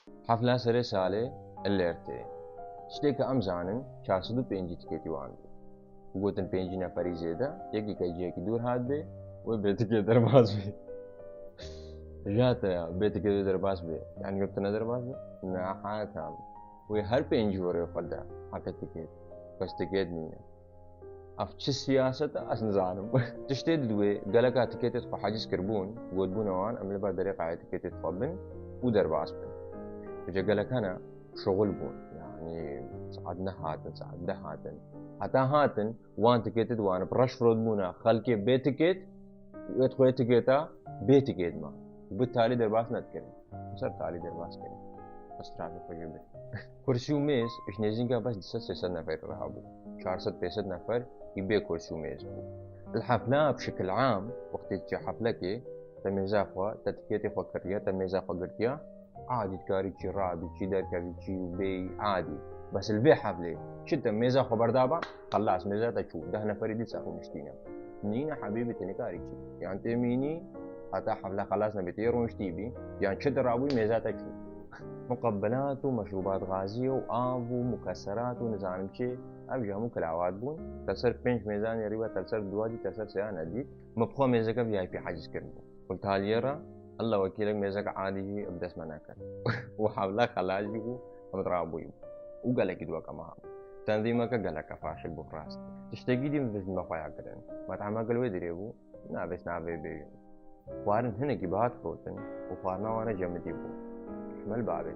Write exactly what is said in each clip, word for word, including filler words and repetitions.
Hefla serê salê li lêr tê. Tiştê ke em zanin, çar sed û pêncî tikêtî wan bû. Gotin pêncî neferî zêde, yekî ke cihekî dûr hat bê, wê bê tikêt derbas bê. Jate ya, bê tikêt wê derbas bê. Yani yurt ne derbas bê? Ne, heta. Wê her pêncî werê xwe de heke tikêt. Bes tikêt nîne. Ev çi siyaset e, ez nizanim. Tiştê di wê geleka tikêtê xwe heciz kiribûn, gotibûna wan, em li ber derê qayê tikêtê xwe bin û derbas bin. Vêca gelek hene şixul bûn. Yani saet neh hatin, saet deh hatin. Heta hatin, wan tikêtê di wan bi reş firotbûna xelkê bê tikêt û êt xwe tikêta bê tikêt ma. Bi talî derbas nedikirin. Ser talî derbas kirin. Bes trafîk xwe jê bir. Kursî û mêz ji nêzîka bes du sed sê sed neferî re hebû. Çar sed pênc sed nefer î bê kursî û mêz bû. Li hefla bi şikil am, wextê diçe heflekê, te mêza xwe, te tikêtê xwe kiriye, te mêza xwe girtiye, adî dikarî çî rabî, çî derkevî, çî bêyî, adî. Bes li vê heflê, çi te mêza xwe berda ba, xelas, mêza te çû, deh neferî dîsa xwe niştîne. Nîne hebîbî, te nikarî çi. Yan tê mînî, heta hefle xelas nebê, tê rûniştî bî, yan çi te rabûyî, mêza te çû. Muqebbelat û meşrûbat gaziyê û av û mukeserat û nizanim çi, ev jî hemû kilawat bûn. Te ser pênc mêzanê rî ve, te ser duwa dî, te ser seya nedît. Me bi xwe mêzeke V I P heciz kiribû. Û li taliyê re, Allah wekîlek mêzeke adî jî bi dest me nekir. Û hevle xelas jî bû, em rabûyî bû. Û gelekî di weke me hebû. Tenzîmeke geleke faşil bû rast. Tiştekî dî min bi me xwe ya kirin. Met'emeke li wê dirê bû, navê navê bêjin. Xwarin hinekî bi hat firotin û xwarina wan cemidî bû. Ji me li bavê,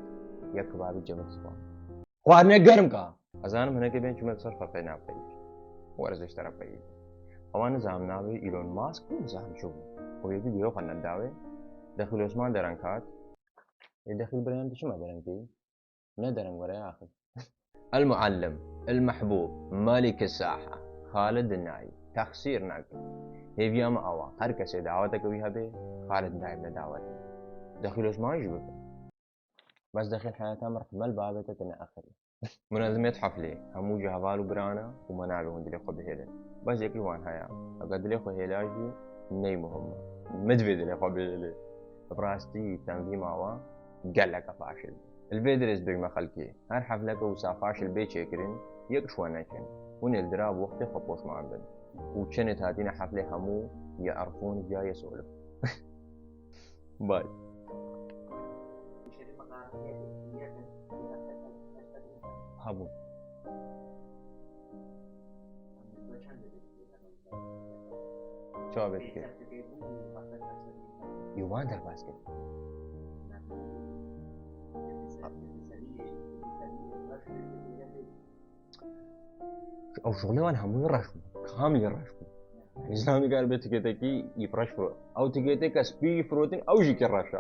yek kebabî cemid spa. Xwarine germ ka! Ez zanim hinekê bên çûme li ser feqê navpeyî. Were ez ji te re peyî. Ewan nizanim navê Elon Musk bû, nizanim çi bû. Û yekî guya xwe nedawê. Dexîl Osman dereng hat. Ê Dexîl birayem, tu çima dereng tê? Ne dereng were axir. El Muallim, El Mehbûb, Malik Saha, Xalid Nayî, texsîr nakin. Hêviya me awa, her kesê daweteke wî hebe, Xalid Nayî ne dawet. Dexîl Osman jî bibe. Bes Dexîl heyata min rehme li bavê te, te neaxirî. Munezimêt heflê, hemû ji heval û birana û me navê hûn dilê xwe bihêlin. Bes yek ji wan heye, heke dilê xwe hêla jî ney muhim e. Min divê dilê xwe bihêlê. Bi rastî tenzîma wan geleke faşil. Li vê dirê ez bêjme xelkê, her hefleke wisa faşil bê çêkirin, yek ji we nekin. Hûn ê li dira bi wextê xwe poşman bin. Û çenê hatîne heflê hemû yê erfûn ya yê solif. Bay. Hebû. Çawa bê dikê? Yo, wan derbas kir. Ew şixulê wan hemû reş bû. Kamilî reş bû. Însan nikare bê tikêtekî yî reş firo. Ew tikêtê ke spî jî firotin, ew jî kê reş e.